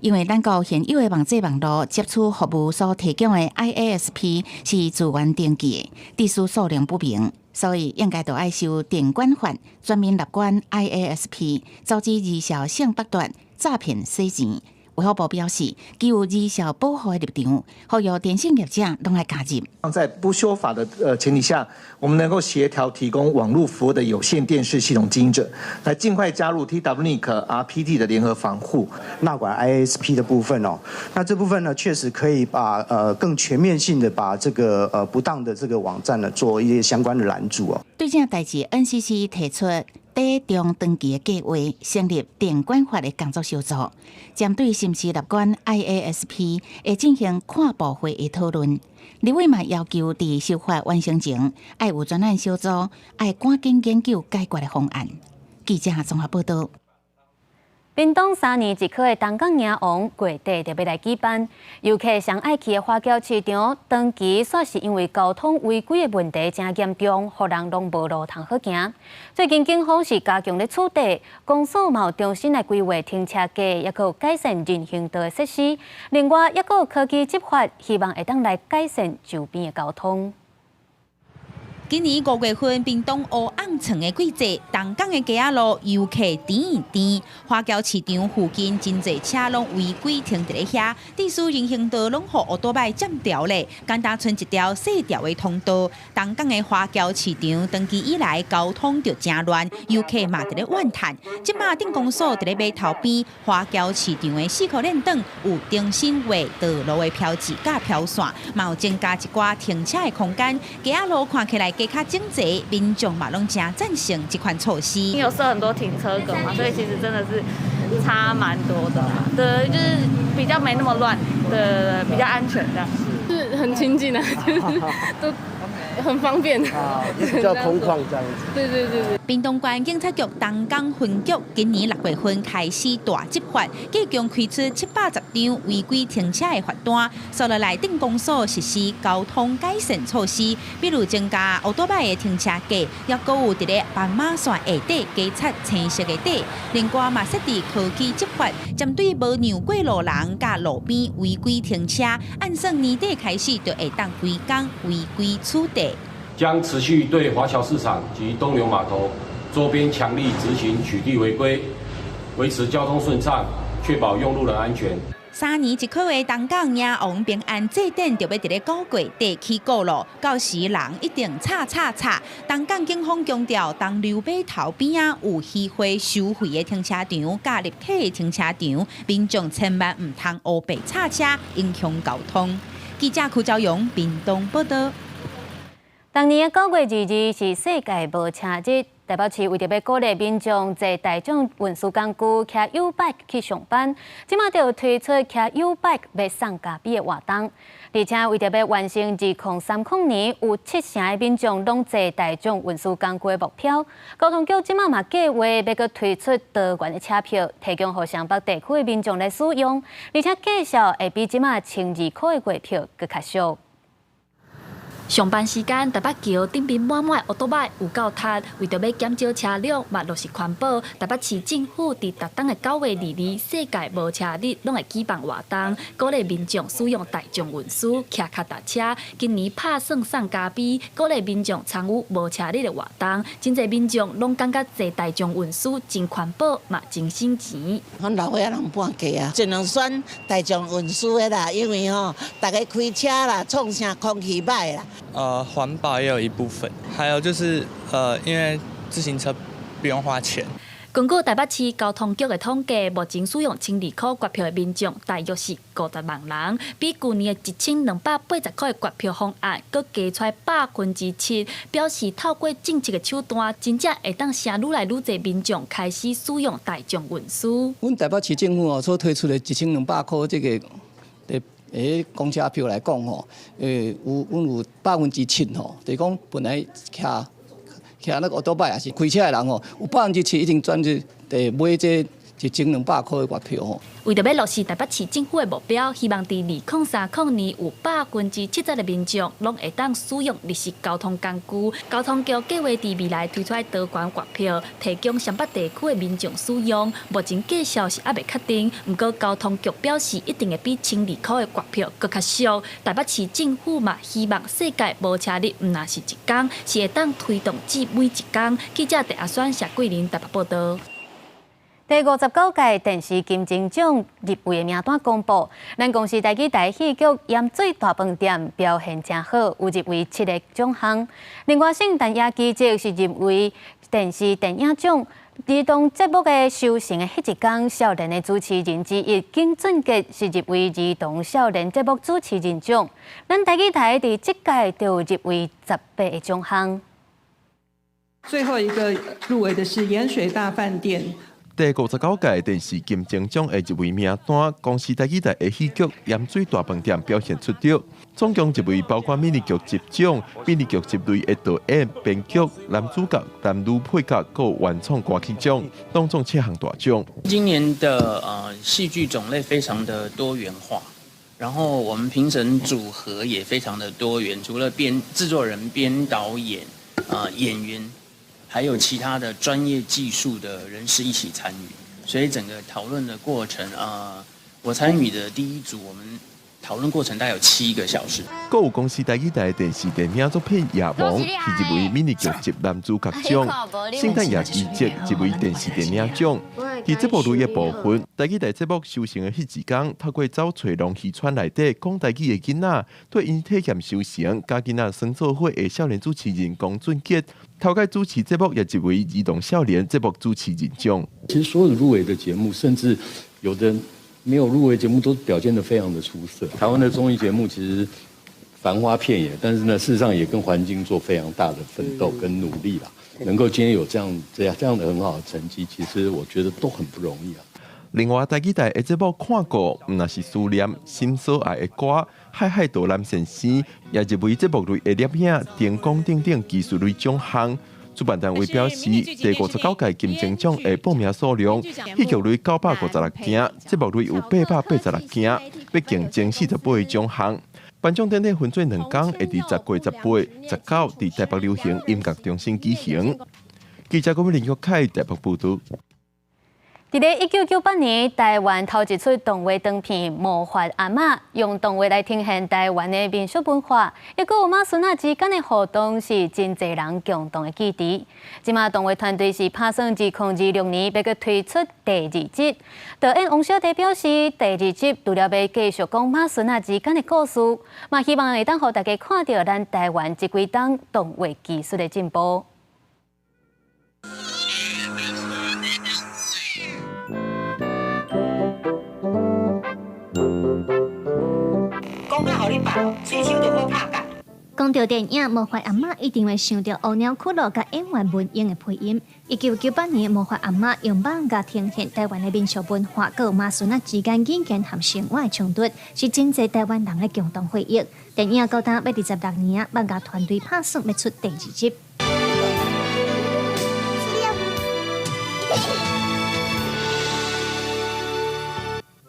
因為咱國現有的網際網路接取服務所提供的 IASP 是自願登記的，致使數量不明，所以應該著愛修電管法，全面納管 IASP，阻止兒少性剝奪、詐騙洗錢。衛福部表示，基於兒少保護的立場，呼籲電信業者攏愛加入。在不修法的前提下，我們能夠協調提供網路服務的有線電視系統經營者，來盡快加入 TWNIC RPZ 的聯合防護，納管 IASP 的部分哦。那這部分呢，確實可以把更全面性的把這個不當的這個網站呢，做一些相關的攔阻哦。對這代誌，NCC 提出短中長期的計劃，成立電管法的工作小組，針對是毋是納管 IASP 會進行跨部會的討論。立委嘛要求佇修法完成前，愛有專案小組，愛趕緊研究解決的方案。記者綜合報導。屏東三年一考的東港迎王月底就欲來舉辦，遊客上愛去的華僑市場，長期煞是因為交通違規的問題誠嚴重，予人攏無路通好行。最近警方是加強咧取締，公所嘛有重新來規劃停車格，抑閣有改善人行道的設施。另外，抑閣有科技執法，希望會當來改善周邊的交通。今年五月份，屏東烏甕床的季節，東港的街仔路遊客甜甜，華僑市場附近真濟車攏違規停佇咧遐，致使人行道攏予烏多擺佔掉咧，敢若賰一條細條的通道。東港的華僑市場長期以來交通就誠亂，遊客嘛佇咧怨嘆。這馬鎮公所佇咧碼頭邊華僑市場的四箍鏈頂有重新畫道路的標誌佮標線，嘛有增加一寡停車的空間，街仔路看起來較整齊，民眾嘛攏誠贊成這款措施。有設很多停車格嘛，所以其實真的是差蠻多的。對，就是比較沒那麼亂，對對對，比較安全這樣。是很親近啊，就是都很方便，比較空曠這樣子。對對對對。屏東縣警察局東港分局今年六月份開始大執法，計共開出710張違規停車的罰單，紲落來鎮公所實施交通改善措施，比如增加烏多擺的停車格，抑閣有佇咧斑馬線下底加插青色的底。另外嘛設置科技執法，針對無讓過路人佮路邊違規停車，按算年底開始就會當規工違規取締。將持續對華僑市場及東流碼頭周邊強力執行取締違規，維持交通順暢，確保用路人安全。三年一考的東港迎王平安祭典就欲佇咧九月底起鼓囉，到時人一定吵吵吵。東港警方強調，東流碼頭邊仔有虛華收費的停車場，佮立體的停車場，民眾千萬毋通烏白插車，影響交通。記者柯昭勇屏東報導。逐年的9月22是世界無車日，台北市為著欲鼓勵民眾坐大眾運輸工具，騎 YouBike 去上班，這馬就推出騎 YouBike 欲送咖啡的活動。而且為著欲完成2030年有七成的民眾攏坐大眾運輸工具的目標，交通局這馬嘛計劃欲閣推出多元的車票，提供予雙北地區的民眾來使用，而且價數會比這馬12塊的月票閣較俗。上班時間，台北橋頂面滿滿的歐多擺有夠塞，為著欲減少車輛，嘛落實環保。台北市政府佇逐冬的9月22，世界無車日，攏會舉辦活動，鼓勵民眾使用大眾運輸、騎腳踏車。今年拍算送咖啡，鼓勵民眾參與無車日的活動。真濟民眾攏感覺坐大眾運輸真環保，嘛真省錢。阮老歲仔攏半價啊，盡量選大眾運輸的啦，因為吼，逐家開車啦，創啥空氣歹啦。環保也有一部分，還有就是因為自行車不用花錢。根據台北市交通局的統計，目前使用12箍月票的民眾大約是50萬人，比舊年的1280塊的月票方案，閣加出來7%，表示透過政策的手段，真正會當成愈來愈濟民眾開始使用大眾運輸。阮台北市政府所推出的1200塊這個公車票來講吼，有阮有7%吼，就是講本來騎那個歐多擺也是開車的人吼，有7%已經轉去買這1200塊的月票吼。為著欲落實台北市政府的目標，希望佇2030年有70%的民眾攏會當使用綠色交通工具。交通局計劃佇未來推出多元月票，提供雙北地區的民眾使用。目前價數是猶未確定，毋過交通局表示一定會比12箍的月票閣較俗。台北市政府嘛希望世界無車日毋但是一工，是會當推動至每一工。記者鄭阿選、謝桂林台北報導。第59屆電視金鐘獎入圍的名單公布，咱公視台語台戲劇《鹽水大飯店》表現誠好，有入圍7个獎項。另外，聖誕夜奇蹟是入圍電視電影獎。兒童節目的收成的彼一工，少年的主持人之一金俊傑是入圍兒童少年節目主持人獎。咱台語台佇這屆就入圍18个獎項。最後一個入圍的是鹽水大飯店。第59屆電視金鐘獎的入圍名單，公視台語台的戲劇《鹽水大飯店》表現出色，總共入圍包括迷你劇集獎、迷你劇集類的導演、編劇、男主角、男女配角，閣原創歌曲獎，當中7項大獎。今年的戲劇種類非常的多元化，然後我們評審組合也非常的多元，除了編製作人、編導演、演員。還有其他的專業技術的人士一起參與，所以整個討論的過程啊，我參與的第一組，我們討論過程大概有7個小時。閣有公視台語台電視電影作品《夜王》是入圍迷你劇集男主角獎，聖誕夜奇蹟入圍電視電影獎。佇節目類的部分，台語台節目收成的彼一工，透過走揣農漁村內底講台語的囡仔，對𪜶體驗收成，佮囡仔耍做伙的少年主持人龚俊傑，頭擺主持節目也入圍兒童少年節目主持人獎。其實所有入圍的節目，甚至有的沒有入圍節目，都表現得非常的出色。台灣的綜藝節目其實繁花遍野，但是呢，事實上也跟環境做非常大的奮鬥跟努力啦。能夠今天有這樣的很好的成績，其實我覺得都很不容易啊。另外，台語台的節目看過，毋但是思念心所愛的歌，海海島南先生也入圍節目類的攝影、燈光等等技術類獎項。主辦單位表示，第59屆金鐘獎的報名數量，戲劇類956件，節目類有886件，欲競爭48個獎項。頒獎典禮分做2工，會佇10月18、19佇台北流行音樂中心舉行。記者郭美玲、凱台北報導。佇咧1998年，台灣頭一齣動畫長片《魔法阿嬤》，用動畫來呈現台灣的民俗文化，抑閣有媽孫仔之間的互動，是真濟人共同的記憶。這馬動畫團隊是拍算2026年欲閣推出第2集。導演王小棣表示，第2集除了欲繼續講媽孫仔之間的故事，嘛希望會當予大家看著咱台灣這幾冬動畫技術的進步。講到電影《魔法阿嬤》，一定會想著烏鳥骷髏佮演員文英的配音。1998年，《魔法阿嬤》用漫畫呈現台灣的民俗文化，閣有媽孫仔之間語言和生活的衝突，是真濟台灣人的共同回憶。電影到今欲26年，漫畫團隊拍算欲出第2集。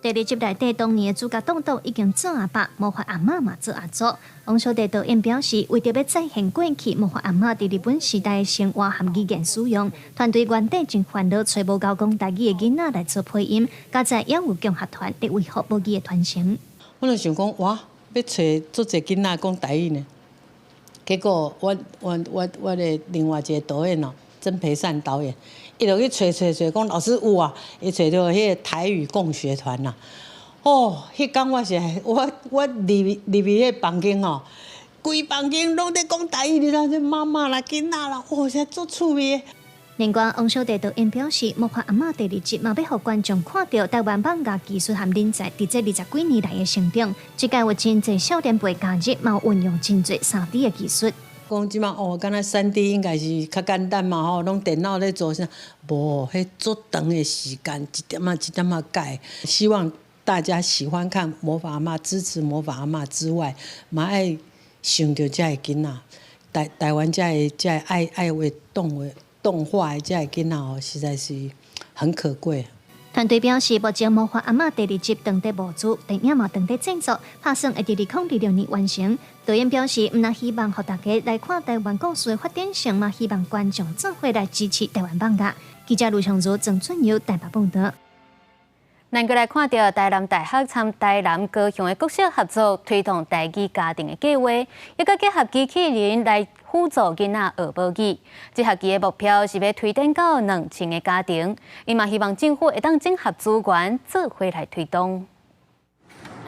第二集內底，當年的主角董董已經做阿伯，魔法阿嬤嘛做阿祖。王小弟導演表示，為著欲再現過去魔法阿嬤佇日本時代的生活和語言使用，團隊原底真煩惱揣無𠢕講台語的囡仔來做配音，佳哉也有共學團佇維護母語的傳承。我就想講，哇，欲揣足濟囡仔講台語呢？結果我的另外一個導演哦，曾培善導演，伊就去揣揣揣，講老師有啊，伊揣著彼個台語共學團啦。哦，彼工我是我入去彼個房間吼，規房間攏咧講台語，你知影？媽媽啦、囡仔啦，哦，實在足趣味的。另外，王小弟導演表示，《魔法阿嬤》第二集嘛，欲予觀眾看著台灣艋舺技術和人才佇這20幾年來的成長。這屆有真濟少年輩加入，嘛有運用真濟3D 的技術。講這馬哦，敢若3D 應該是較簡單嘛吼，攏電腦咧做啥？無，彼足長的時間，一點仔一點仔改。希望大家喜歡看魔法阿嬤，支持魔法阿嬤之外，嘛愛想著這个囡仔，台灣這个愛畫動畫的這个囡仔哦，實在是很可貴。團隊表示，目前魔法阿嬤第二集正佇募資，電影嘛正佇製作，拍算會佇2026年完成。導演表示，毋但希望予大家來看台灣故事的發展性，嘛希望觀眾做伙來支持台灣艋舺。記者盧長如、鄭俊友台北報導。咱閣來看著台南大學參台南高雄的國小合作，推動台語家庭的計畫，抑閣結合機器人來輔助囡仔學母語。這學期的目標是欲推展到2000個家庭，伊嘛希望政府會當整合資源，做伙來推動。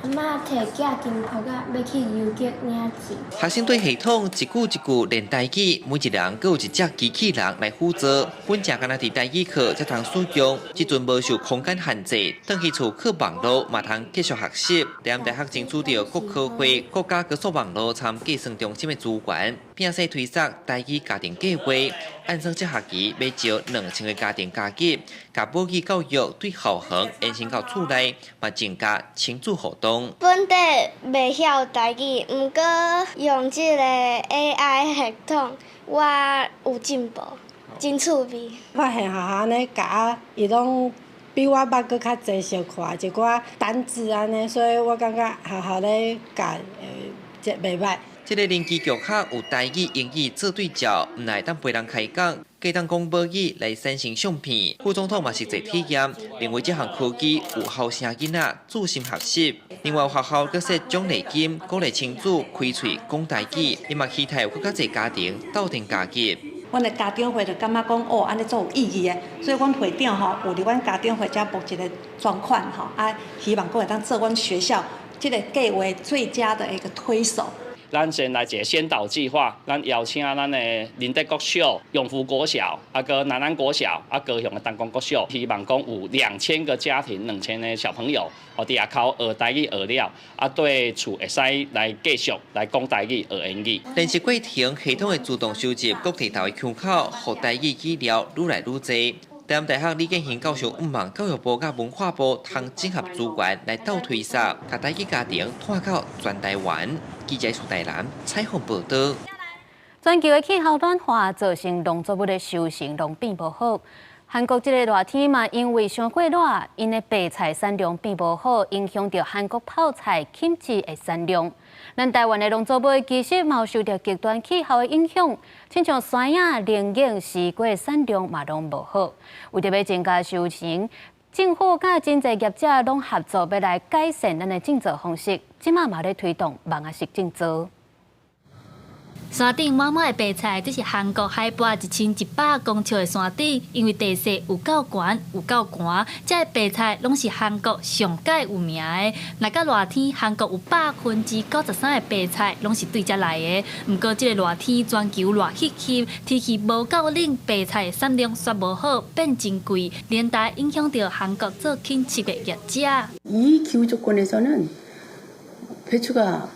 阿嬤提寄金箔仔，欲去郵局領錢。學生對系統一句一句練台語，每一人閣有一隻機器人來輔助。本正干焦佇台語課才通使用，這陣無受空間限制，轉去厝靠網路嘛通繼續學習。台南大學爭取著國科會、國家高速網路參計算中心的資源，並且推捒台語家庭計畫。按算這學期欲招2000個家庭加入，共母語教育對校園延伸到厝內，嘛增加親子互動。本底袂曉台語，毋過用這个 AI 系統，我有進步，真趣味。發現學校呢教，伊攏比我捌閣較濟小可一寡單字按呢，所以我感覺學校咧教，這袂䆀。這个人機共學有台語、英語做對照，毋但會當陪人開講，閣會當講母語來產生相片。副總統嘛實際體驗，認為這項科技有予聲囡仔專心學習。另外，學校閣設獎勵金，鼓勵親子開喙講台語，伊嘛期待有閣較濟家庭鬥陣加入。阮的家長會就感覺講，哦，按呢足有意義的，所以阮會長吼有佇阮家長會遮募一个專款吼，啊，希望閣會當做阮學校這个計畫最佳的一個推手。咱先來一个先導計劃，咱邀請咱的仁德國小、永福國小、啊閣南安國小、啊高雄的東光國小，希望講有2000個家庭、2000個小朋友，哦，佇外口學台語學了，啊，對厝會使來繼續來講台語、學英語。練習過程系統會自動收集各地頭的腔口，予台語語料愈來愈濟。台南大學李建興教授向望教育部佮文化部通整合資源來鬥推捒，共台語家庭拓到全台灣。記者蘇台南採訪報導。全球的氣候暖化造成農作物的收成攏變無好。韓國這个熱天嘛，因為傷過熱，𪜶的白菜產量變無好，影響著韓國泡菜品質的產量。咱台灣的農作物其實嘛有受著極端氣候的影響，親像山仔、龍眼、西瓜產量嘛攏無好。為著欲增加收成，政府佮真濟業者攏合作，欲來改善咱的種作方式，這馬嘛咧推動網仔式種作。山頂滿滿的白菜，這是韓國海拔1100公尺的山頂，因為地勢有夠懸，有夠寒，這个白菜攏是韓國上蓋有名的。若到熱天，韓國有93%的白菜攏是對遮來的。毋過這个熱天全球熱翕翕，天氣無夠冷，白菜的產量煞無好，變真貴，連帶影響著韓國做品質的業者。 이 기후 조건에서는 배추가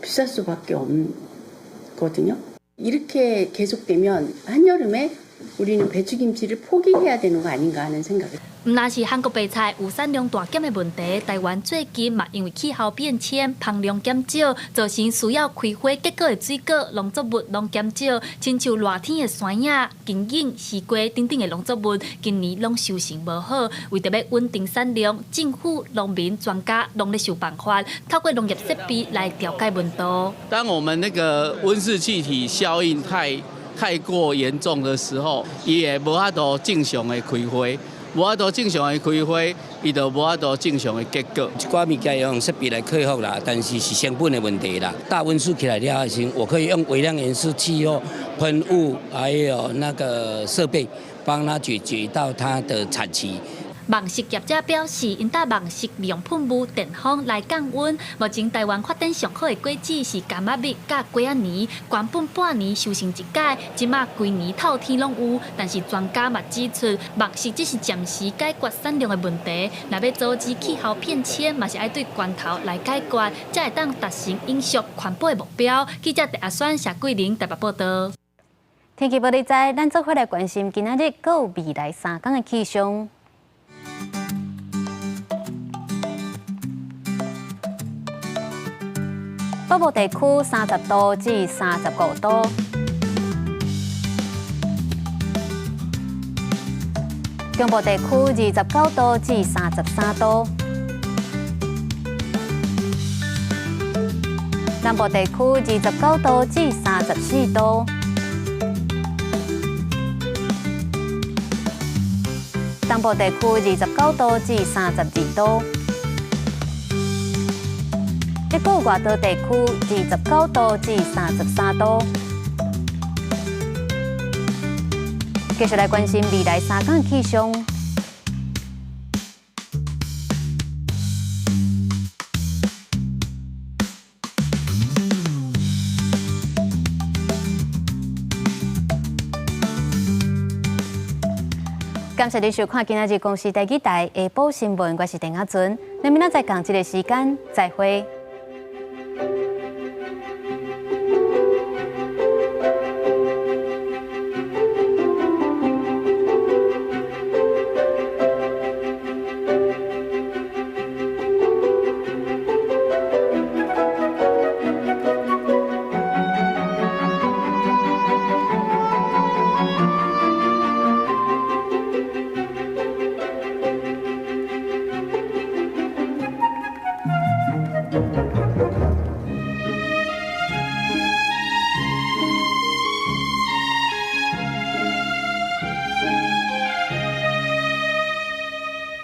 비쌀 수밖에 없거든요. 이렇게 계속되면 한여름에 우리는 배추김치를 포기해야 되는 거 아닌가 하는 생각이. 毋但是韓國白菜有產量大減的問題，台灣最近嘛因為氣候變遷，芳量減少，造成需要開花結果的水果、農作物攏減少，親像熱天的山野、金桔、西瓜等等的農作物，今年攏收成無好。為著欲穩定產量，政府、農民、專家攏咧想辦法，透過農業設備來調解溫度。當我們那個溫室氣體效應太過嚴重的時候，伊會無法度正常的開花。無法度正常的開花，伊就無法度正常的結果。一寡物件用設備來克服啦，但是是成本的問題啦。大溫室起來了後，我可以用微量元素、氣候噴霧，還有那個設備，幫他解決到它的產期。網食業者表示，𪜶搭網食利用噴霧、電風來降溫。目前台灣發展上好的果子是柑仔蜜佮果仔梨，原本半年收成一擺，這馬規年透天攏有。但是專家嘛指出，網食只是暫時解決產量的問題，若欲阻止氣候變遷，嘛是愛對源頭來解決，才會當達成永續環保的目標。記者鄭阿選、謝桂玲台北報道。天氣報你知，咱做伙來關心今仔日閣有未來三工的氣象。北部地區30度至35度，中部地區29度至33度，南部地區29度至34度，東部地區29度至32度。一個外島地區29度至33度。繼續來關心未來三工氣象。感謝你收看今仔日公視台語台下晡新聞，我是鄭亞純。咱明仔載仝這个時間再會。